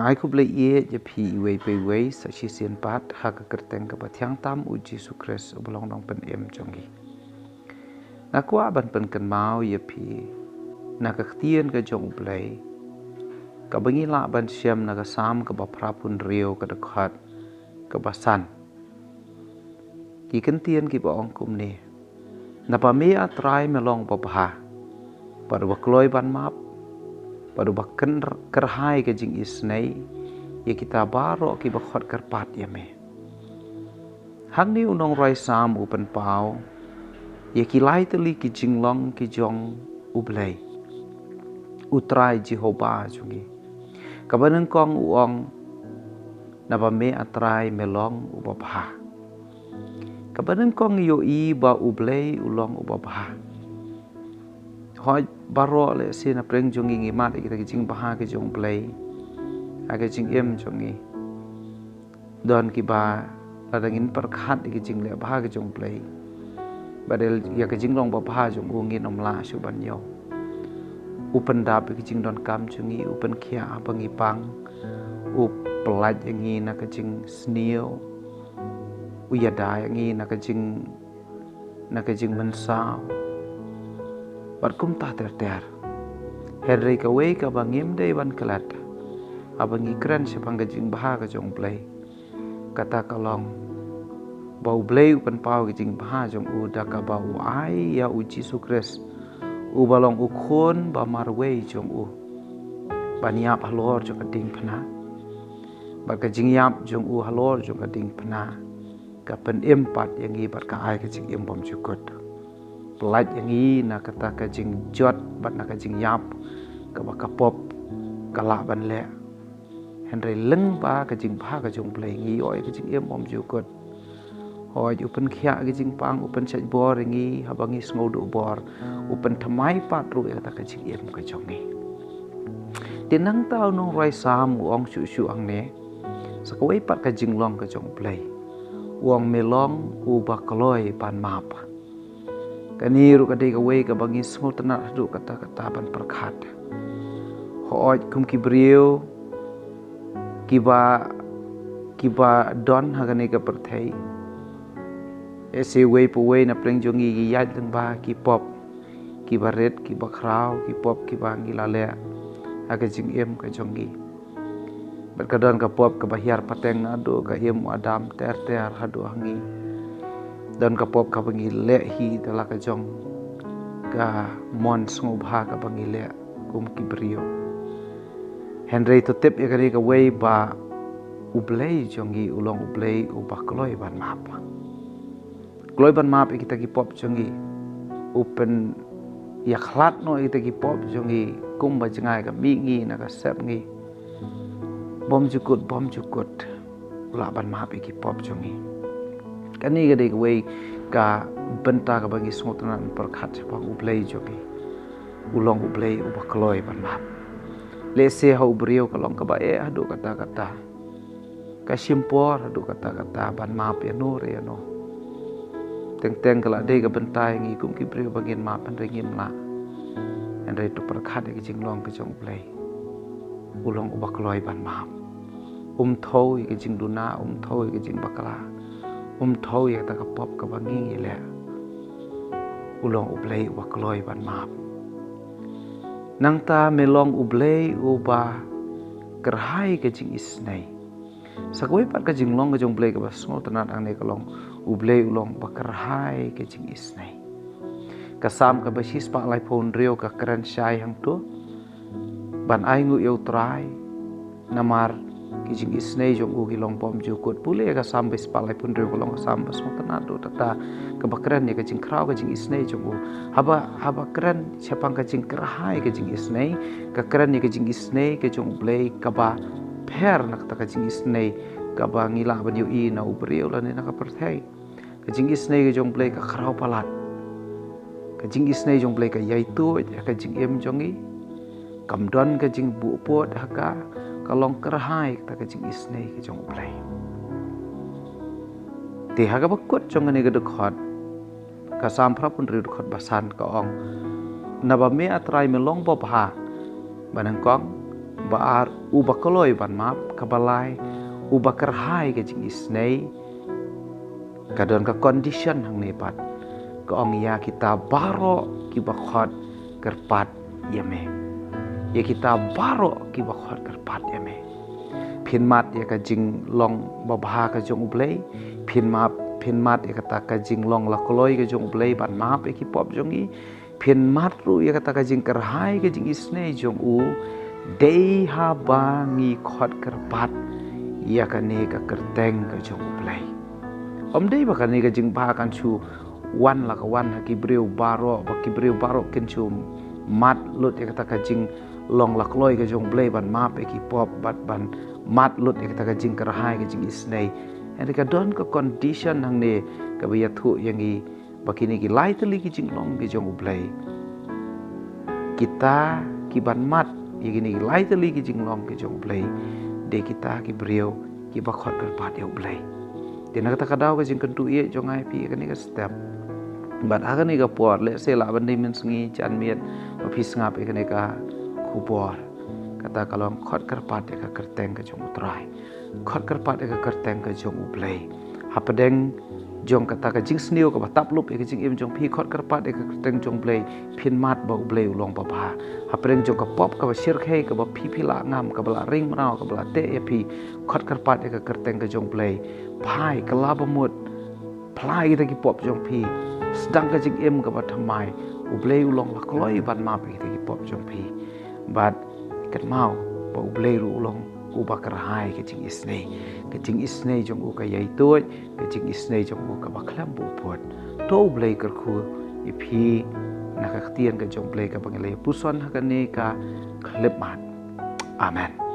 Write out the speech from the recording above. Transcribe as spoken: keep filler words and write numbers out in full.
Ai khublei ïeit ïa phi iwei pa iwei sa shisien pat ha ka kyrteng kaba thiang tam u Jisu Khrist uba long nongpynim jong ngi. Nga kwah ban pynkynmaw ïa phi na ka ktien ka jong U Blei kaba ngi lah ban shem na ka Salm kaba phra phew hynriew ka dkhot kaba san. Ki kyntien kiba ong kumne: Naba me A Trai me long uba bha, bad uba kloi ban map, bad uba kynr- kyrhai ka jingisynei ïa kita baroh kiba khot kyrpad ïa me. Hangne u nongrwai Salm u pynpaw ïa ki lai tylli ki jinglong ki jong U Blei, U Trai Jehobah jong ngi. Kaba nyngkong u ong, naba me A Trai me long uba bha. Kaba nyngkong ïohi ba U Blei u long uba bha. Hooid, baroh lehse na pdeng jong ngi ngi mad ïa kita ki jingbha ki jong U Blei ha ka jingim jong ngi. Don kiba lada ngin pyrkhat ïa ki jingleh bha ki jong U Blei, bad ïa ka jinglong babha jong u ngin ym lah shuh ban ïoh. U pyndap ïa ki jingdonkam jong ngi, u pynkhiah haba ngi pang, u pyllait ïa ngi na ka jingsniew, u ïada ïa ngi na ka jing na ka jingmynsaw, bad kumta ter ter. Hynrei kawei kaba ngim dei ban klet haba ngi kren shaphang ka jingbha ka jong U Blei, kata ka long ba U Blei u pynpaw ka jingbha jong u da kaba u ai ïa u Jisu Khrist uba long u khun ba marwei jong u, ban ïap halor jong ka diengphna, bad ka jingïap jong u halor jong ka diengphna ka pynim pat ïa ngi bad ka ai ka jingim bymjukut. Pyllait ïa ngi na kata ka jingjot bad na ka jingïap kaba ka pop ka lah ban leh. Hynrei lyngba ka jingbha ka jong U Blei ngi ïoh ïa ka jingim bymjukut. Hooid, u pynkhiah ïa ka jingpang, u pynshait bor ïa ngi haba ngi sngew duh bor, u pynthymmai pat ruh ïa kata ka jingim ka jong ngi. Te nangta u nongrwai Salm u ong shuh shuh hangne, sa kawei pat ka jinglong ka jong U Blei, u ong me long uba kloi ban map. Kane ruh ka dei kawei kaba ngi sngewtynnad haduh katta katta ban pyrkhat. Hooid, kum ki briew kiba, kiba don ha kane ka pyrthei, lehse uwei pa uwei na pdeng jong ngi ngi ïaid lyngba ki pop kiba rit, kiba khraw, ki pop kiba ngi la leh ha ka jingim ka jong ngi. Bad ka don ka pop kaba hiar pateng naduh ka im u Adam ter ter haduh ha ngi. Don ka pop kaba ngi leh hi da la ka jong ka mon sngewbha kaba ngi leh kum ki briew. Hynrei to tip ïa kane kawei ba U Blei jong ngi u long U Blei uba kloi ban map. Kloi ban map ïa kita ki pop jong ngi. U pynïakhlad noh ïa kita ki pop jong ngi kumba jngai ka mihngi na ka sepngi. Bymjukut, bymjukut u lah ban map ïa ki pop jong ngi. Kane ka dei kawei ka bynta kaba ngi sngewtynnad ban pyrkhat shaphang U Blei jong ngi. U long U Blei uba kloi ban map. Lehse ha u briew ka long kaba eh haduh katta katta, ka shim por haduh katta katta ban map ïano re ïano. Teng teng ka la dei ka bynta ïa ngi kum ki briew ba ngin map, hynrei ngim lah. Hynrei to pyrkhat ïa ka jinglong ka jong U Blei. U long uba kloi ban map. Um thew ïa ka jingduna, um thew ïa ka jingbakla, um thew ïa kata ka pop kaba ngi ngi leh. U long U Blei uba kloi ban map. Nangta me long U Blei uba kyrhai ka jingisynei. Sa kawei pat ka jinglong ka jong U Blei kaba sngewtynnad hangne ka long, U Blei u long uba kyrhai ka jingisynei. Ka Salm kaba shispah laiphew hynriew ka kren shai hangto, ban ai nguh ïa U Trai namar ki jingisynei jong u ki long bymjukut. Pule ka Salm ba shispah laiphew hynriew ka long ka Salm ba sngewtynnad haduh katta, kaba kren ïa ka jingkhraw ka jingisynei jong u. Haba, haba kren shaphang ka jingkyrhai ka jingisynei, ka kren ïa ka jingisynei ka jong U Blei kaba pher na kata ka jingisynei kaba ngi lah ban ïohi na u briew lane na ka pyrthei. Ka jingisynei ka jong U Blei ka khraw palat. Ka jingisynei jong U Blei ka ïaituid ha ka jingim jong ngi. Kam don ka jingbuh pud ha ka, ka long kyrhai kata ka jingisynei ka jong U Blei. Te ha kaba kut jong kane ka dkhot, ka Salm phra phew hynriew dkhot ba san ka ong, naba me A Trai me long babha. Ba nyngkong, Ba ar, uba kloi ban map. Kaba lai, uba kyrhai ka jingisynei. Ka don ka condition hangne pat. Ka ong ïa kita baroh kiba khot kyrpad ïa me. Ïa kita baroh kiba khot kyrpad ïa me. Phin mad ïa ka jinglong babha ka jong U Blei. Phin map, phin mad ïa kata ka jinglong la kloi ka jong U Blei ban map ïa ki pop jong ngi. Phin mad ruh ïa kata ka jingkyrhai ka jingisynei jong u. Dei haba ngi khot kyrpad ïa kane ka kyrteng ka jong U Blei. Ym dei ba kane ka jingbha kan shu wan la ka wan ha ki briew baroh, ba ki briew baroh kin shu mad lut ïa kata ka jinglong la kloi ka jong U Blei ban map ïa ki pop bad ban mad lut ïa kata ka jingkyrhai ka jingisynei. Hynrei ka don ka condition hangne kaba ïathuh ïa ngi ba kine ki lai tylli ki jinglong ki jong U Blei. Kita kiban mad ïa kine ki lai tylli ki jinglong ki jong U Blei. Dei kita ki briew kiba khot kyrpad ïa U Blei. Te na kata ka daw ka jingkyntu ïa jong nga ïa phi ïa kane ka step. Bad ha kane ka por, lehse lah ban dei mynsngi janmiet ba phi sngap ïa kane ka khubor. Kata ka long khot kyrpad ïa ka kyrteng ka jong U Trai. Khot kyrpad ïa ka kyrteng ka jong U Blei. Hapdeng jong kata ka jingsniew kaba tap lup ïa ka jingim jong phi, khot kyrpad ïa ka kyrteng jong U Blei, phin mad ba U Blei u long babha. Hapdeng jong ka pop kaba shyrkhei kaba phi phi la ngam, kaba la ring mraw, kaba la teh ïa phi, khot kyrpad ïa ka kyrteng ka jong U Blei. Phai, kylla ba mut, phla ïa kita ki pop jong phi. Sdang ka jingim kaba thymmai. U Blei u long la kloi ban map ïa kita ki pop jong phi. Bad kynmaw ba U Blei ruh u long uba kyrhai ka jingisynei. Ka jingisynei jong u ka ïai tuid, ka jingisynei jong u kaba khlem buh put. To U Blei kyrkhu ïa phi na ka ktien ka jong U Blei kaba ngi la ïa puson ha kane ka khyllipmat. Amen.